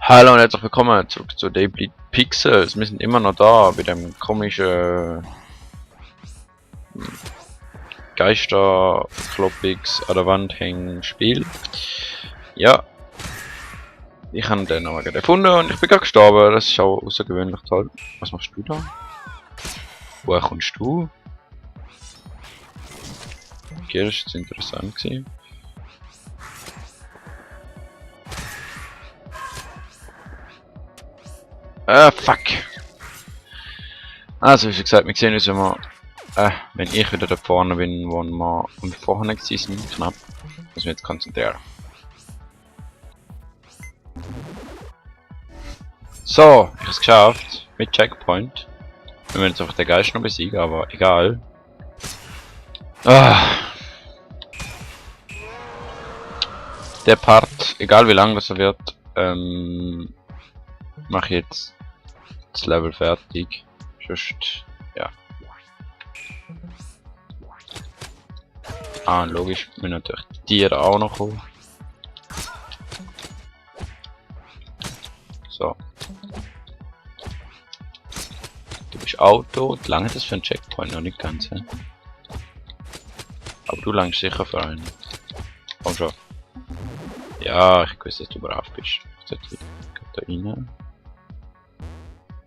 Hallo und herzlich willkommen zurück zu Daily Pixels. Wir sind immer noch da bei dem komischen Geister-Kloppix an der Wand hängen Spiel. Ja, ich habe den noch gefunden und ich bin gerade gestorben. Das ist auch außergewöhnlich toll. Was machst du da? Woher kommst du? Okay, das ist jetzt interessant gewesen. Fuck. Also, wie gesagt, wir sehen uns immer, wenn ich wieder da vorne bin, wo wir vorne sind, knapp. Müssen wir jetzt konzentrieren. So, ich habe es geschafft. Mit Checkpoint. Wir müssen jetzt einfach den Geist noch besiegen, aber egal. Der Part, egal wie lang das wird, mache ich jetzt das Level fertig. Sonst, ja. Logisch, wir natürlich die Tiere auch noch kommen. So. Du bist Auto, lange das für ein Checkpoint noch nicht ganz, he? Aber du langst sicher für einen. Komm schon. Ja, ich wusste, dass du brav bist. Geht da rein.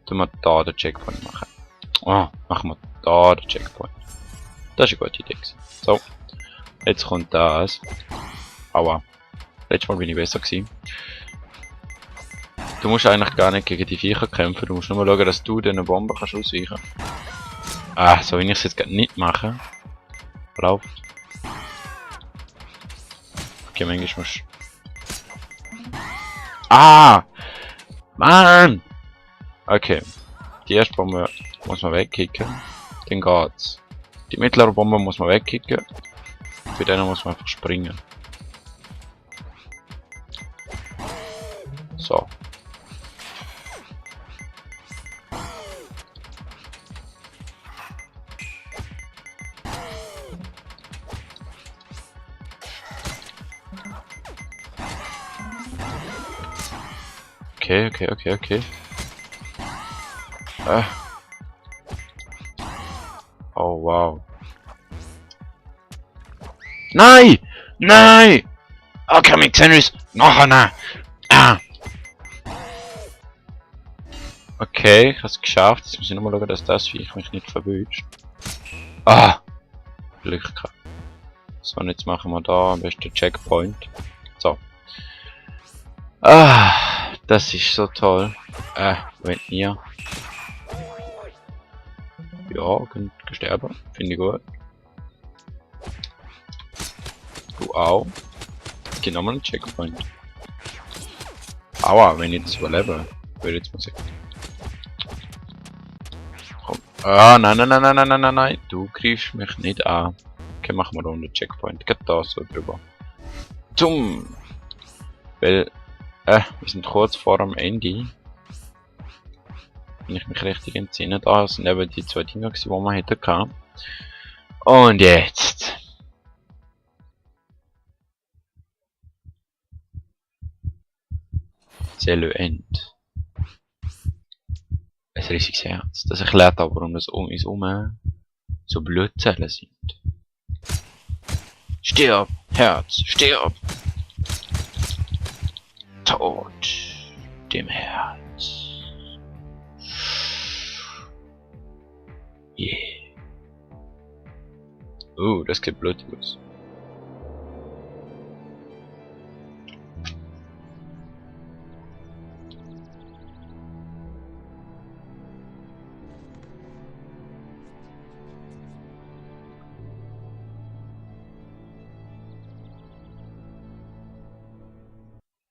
Tun wir da den Checkpoint machen. Oh, machen wir da den Checkpoint. Das ist eine gute Idee. So. Jetzt kommt das. Aua. Letztes Mal bin ich besser gewesen. Du musst eigentlich gar nicht gegen die Viecher kämpfen. Du musst nur mal schauen, dass du den Bomben kannst ausweichen. So will ich es jetzt gerade nicht machen. Lauf. Okay, manchmal musst Mann! Okay. Die erste Bombe muss man wegkicken. Dann geht's. Die mittlere Bombe muss man wegkicken. Für den muss man einfach springen. So. Okay. Oh wow. Nein! Nein! Okay, mit Xenris! Noch einer! Okay, ich habe es geschafft. Jetzt muss ich nochmal schauen, dass das Viech mich nicht verwünscht. Glück gehabt. So, und jetzt machen wir da am besten Checkpoint. So. Das ist so toll. Wenn ihr. Ja, könnt sterben. Finde ich gut. Du auch. Genau mal einen Checkpoint. Aua, wenn ich das überlebe. Würde jetzt Musik. Komm. Nein. Du greifst mich nicht an. Okay, machen wir da einen Checkpoint. Geht da so drüber. Weil, wir sind kurz vor dem Ende. Wenn ich mich richtig entsinne, da sind eben die zwei Dinger, die wir hätten gehabt. Und jetzt. C'est le End. Ein riesiges Herz. Das erklärt aber, warum das um uns herum so Blutzellen sind. Stirb, Herz, stirb! Tod dem Herz. Yeah. Das geht Blut aus.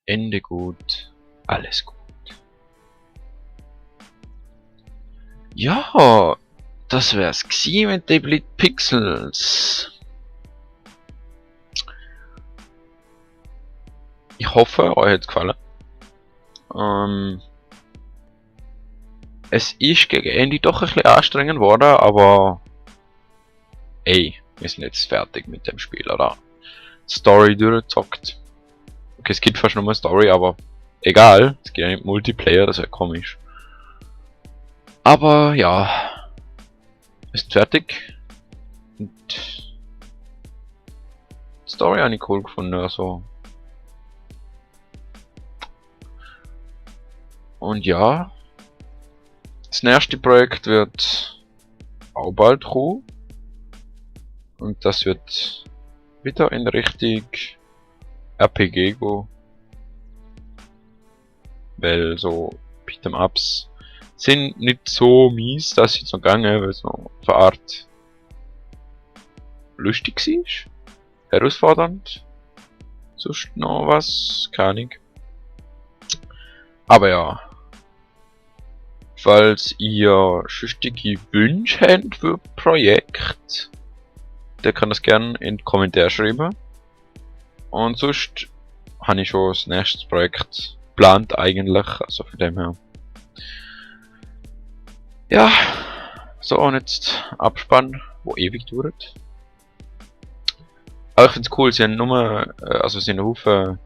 Ende gut, alles gut. Ja, das wär's gewesen mit Daily Pixels. Ich hoffe, euch hat's gefallen. Es ist gegen Ende doch ein bisschen anstrengend geworden, aber ey, wir sind jetzt fertig mit dem Spiel, oder? Story durchgezockt. Okay, es gibt fast nur eine Story, aber Egal, es geht ja nicht Multiplayer, das wäre komisch. Aber ja, ist fertig. Und die Story habe ich cool gefunden, also. Und ja, das nächste Projekt wird auch bald kommen. Und das wird wieder in Richtung RPG gehen. Weil so Beat'em-Ups sind nicht so mies, dass sie so gegangen, weil so für Art lustig war. Herausfordernd. Sonst noch was? Keine Ahnung. Aber ja. Falls ihr sonstige Wünsche habt für Projekt, dann kann das gerne in die Kommentare schreiben. Und sonst habe ich schon das nächste Projekt geplant eigentlich, also von dem her. Ja, so und jetzt Abspann, wo ewig dauert. Aber ich finde es cool, sie haben nur, also sie haben einen Haufen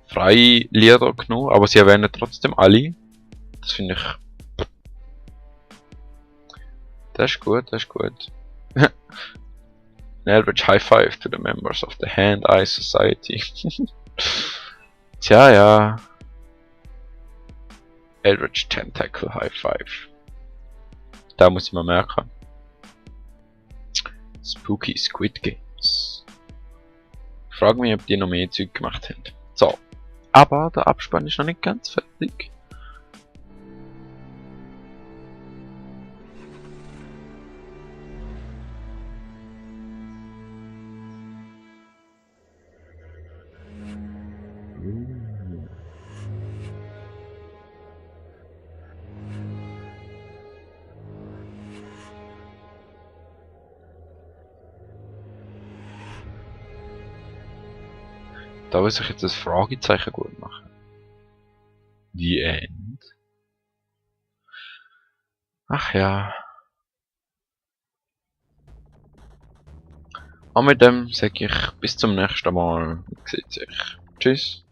freie Lieder genommen, aber sie erwähnen trotzdem alle. Das finde ich. Das ist gut, das ist gut. An average high five to the members of the Hand-Eye Society. Tja, ja. Average Tentacle High Five. Da muss ich mal merken. Spooky Squid Games. Ich frage mich, ob die noch mehr Zeug gemacht haben. So. Aber der Abspann ist noch nicht ganz fertig. Da muss ich jetzt das Fragezeichen gut machen. The End. Ach ja. Und mit dem sage ich bis zum nächsten Mal. Sieht sich. Tschüss.